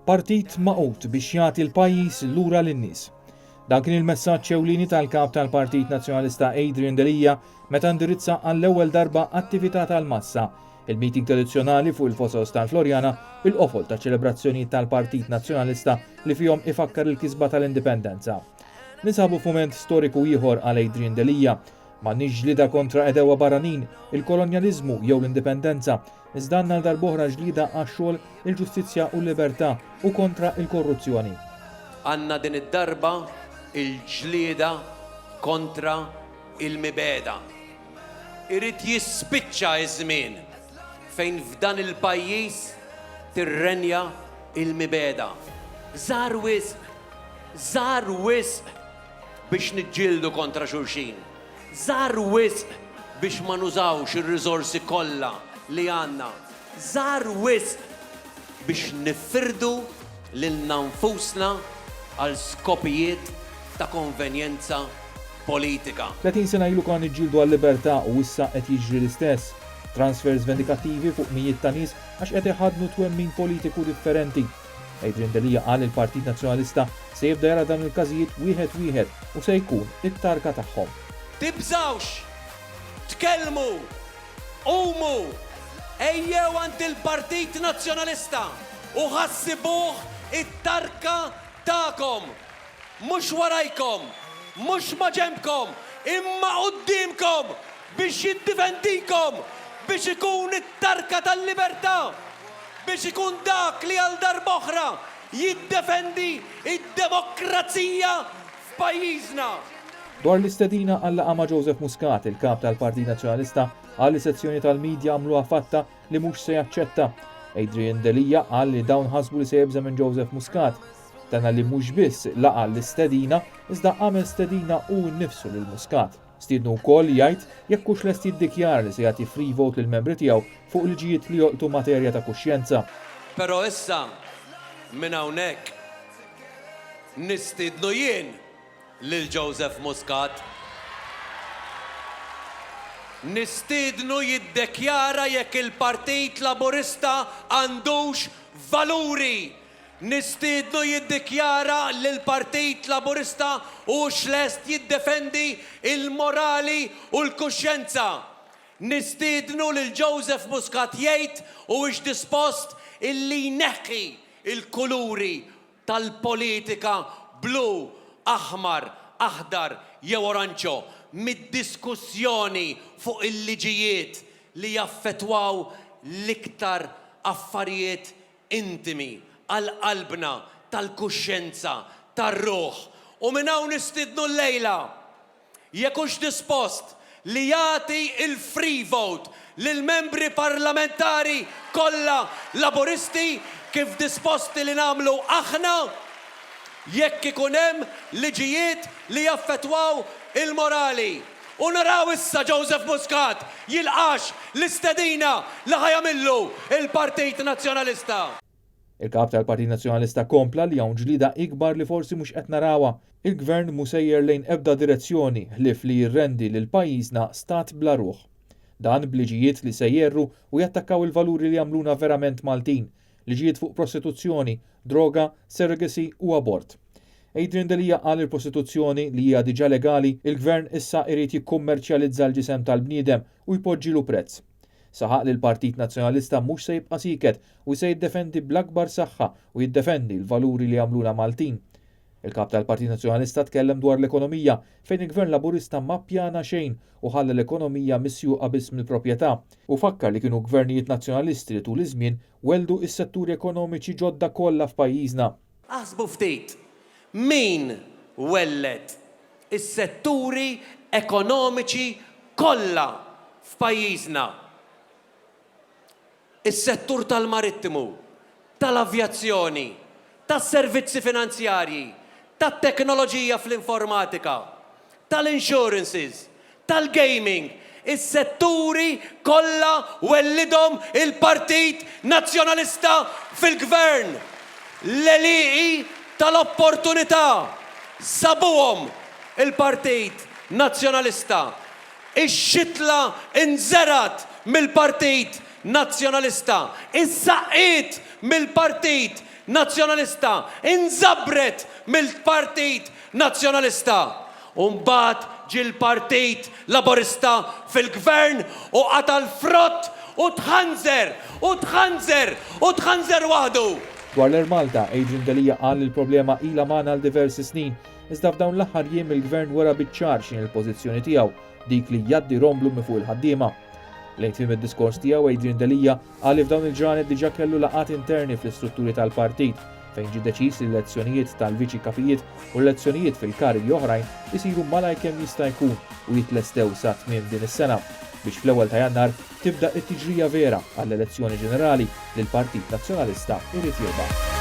Partit magħqud biex jagħti l-pajjiż lura lin-nies. Dan kien il-messaġġ ewlieni tal-Kap tal-Partit Nazzjonalista Adrian Delia meta indirizza għall-ewwel darba attività tal-massa, il-meeting tradizzjonali fuq il-Fosos tal-Floriana, il-qofol taċ-ċelebrazzjonijiet tal-Partit Nazzjonalista li fihom ifakkar il-kisba tal-Indipendenza. Ninsabu f'mument storiku ieħor għal Adrian Delia. M'għandniex ġlieda kontra għedewwa barranin, il-kolonjaliżmu jew l-indipendenza, iżda għandna għal darb'oħra ġlieda għax-xogħol, il-ġustizzja u l-libertà u kontra l-korruzzjoni. Għandna din id-darba l-ġlieda kontra l-mibegħda. Irid jispiċċa ż-żmien fejn f'dan il-pajjiż tirrenja l-mibegħda. Żgħar wisq, żgħar wisq biex niġġieldu kontra xulxin. Żgħar wisq biex ma nużawx ir-riżorsi kollha li għandna. Żgħar wisq biex nifirdu lilna nfusna għal skopijiet ta' konvenjenza politika. 30 sena ilu konna niġġieldu għal-libertà u issa qed jiġri l-istess. Transfers vendikattivi fuq mijiet ta' nies għax qed iħaddnu twemmin politiku differenti. Adrian Delia qal li l-Partit Nazzjonalista se jibda jara dawn il-każijiet wieħed wieħed u se jkun it-tarka tagħhom. Tibżgħux! Tkellmu! Qumu! Ejjew għand il-Partit Nazzjonalista u ħa ssibuh it-tarka tagħkom! Mhux warajkom, mhux maġenbkom, imma quddiemkom biex jiddifendikom, biex ikun it-tarka tal-libertà, biex ikun dak li għal darb'oħra jiddefendi d-demokrazija f'pajjiżna. Dwar l-istedina għal laqgħa ma' Joseph Muscat, il-Kap tal-Partit Nazzjonalista qal li sezzjoni tal-media għamluha fatta li mhux se jaċċetta. Adrian Delia qal li dawn ħasbu li se jibża' minn Joseph Muscat. Tenna li mhux biss laqa' l-istedina, iżda għamel stedina hu nnifsu lil Muscat. Stiednu wkoll jgħid jekk hux lest jiddikjara li se jagħti free vote lill-membri tiegħu fuq liġijiet li jolqtu materja ta' kuxjenza. Però issa minn hawnhekk nistiednu jien lil Joseph Muscat. Nistiednu jiddekjara jekk il-Partit Laburista għandux valuri Nistiednu jiddikjara li l-Partit Laburista hux lest jiddefendi l-morali u l-kuxjenza. Nistiednu lil Joseph Muscat jgħid huwiex dispost illi jneħħi l-kuluri tal-politika blu, aħmar, aħdar jew oranġo mid-diskussjoni fuq il-liġijiet li jaffettwaw l-iktar affarijiet intimi, għal qalbna, tal-kuxjenza, tar-ruħ. U minn hawn nistiednu llejla, jekk hux dispost li jagħti l-free vote lill-membri parlamentari kollha Laburisti kif disposti li nagħmlu aħna, jekk ikun hemm liġijiet li jaffettwaw il-morali. U naraw issa Joseph Muscat jilqax l-istedina li ħa jagħmillu l-Partit Nazzjonalista. Il-Kap tal-Partit Nazzjonalista kompla li hawn ġlieda ikbar li forsi mhux qed narawha. Il-Gvern mhu sejjer lejn ebda direzzjoni ħlief li jirrendi lil pajjiżna stat bla ruħ. Dan b'liġijiet li se jgħerru u jattakkaw il-valuri li jagħmluna verament Maltin, liġijiet fuq prostituzzjoni, droga, surrogacy u abort. Adrian Delia qal li l-prostituzzjoni, li hija diġà legali, il-Gvern issa irid jikkummerċjalizza l-ġisem tal-bniedem u jpoġġilu prezz. Saħaq li l-Partit Nazzjonalista mhux se jibqa' sieket u se jiddefendi bl-akbar saħħa u jiddefendi l-valuri li jagħmluna Maltin. Il-Kap tal-Partit Nazzjonalista tkellem dwar l-ekonomija fejn il-Gvern Laburista ma ppjana xejn u ħalla l-ekonomija misjuqa biss mill-proprjetà u fakkar li kienu gvernijiet Nazzjonalisti li tul iż-żmien welldu s-setturi ekonomiċi ġodda kollha f'pajjiżna. Aħsbu ftit, min welled is-setturi ekonomiċi kollha f'pajjiżna? Is-settur tal-marittimu, tal-avjazzjoni, tas-servizzi finanzjarji, tat-teknoloġija fl-informatika, tal-insurances, tal-gaming, is-setturi kollha wellidhom il-Partit Nazzjonalista fil-Gvern. L-għelieqi tal-opportunità sabuhom il-Partit Nazzjonalista. Ix-xitla nżergħet mill-Partit Nazzjonalista. Issaqqiet mill-Partit. Nazzjonalista inżabret mill-Partit Nazzjonalista. U mbagħad ġie l-Partit Laburista fil-Gvern u qata' l-frott u tħanżer u tħanżer u tħanżer waħdu. Dwar l-Air Malta, Adrian Delia qal li l-problema ilha magħna għal diversi snin, iżda f'dawn l-aħħar jiem il-Gvern wera biċ-ċar x'inhi l-pożizzjoni tiegħu, dik li jgħaddi romblu minn fuq il-ħaddiema. Lejn tmiem id-diskors tiegħu Adrian Delia qal li f'dawn il-ġranet diġà kellu laqgħat interni fl-istrutturi tal-partit fejn ġie deċiż li l-elezzjonijiet tal-Viċi Kapijiet u l-elezzjonijiet fil-karigi oħrajn isiru malajr kemm jista' jkun u jitlestew sa tmiem din is-sena biex fl-ewwel ta' Jannar tibda t-tiġrija vera għall-elezzjoni ġenerali li l-Partit Nazzjonalista jrid jirbaħ.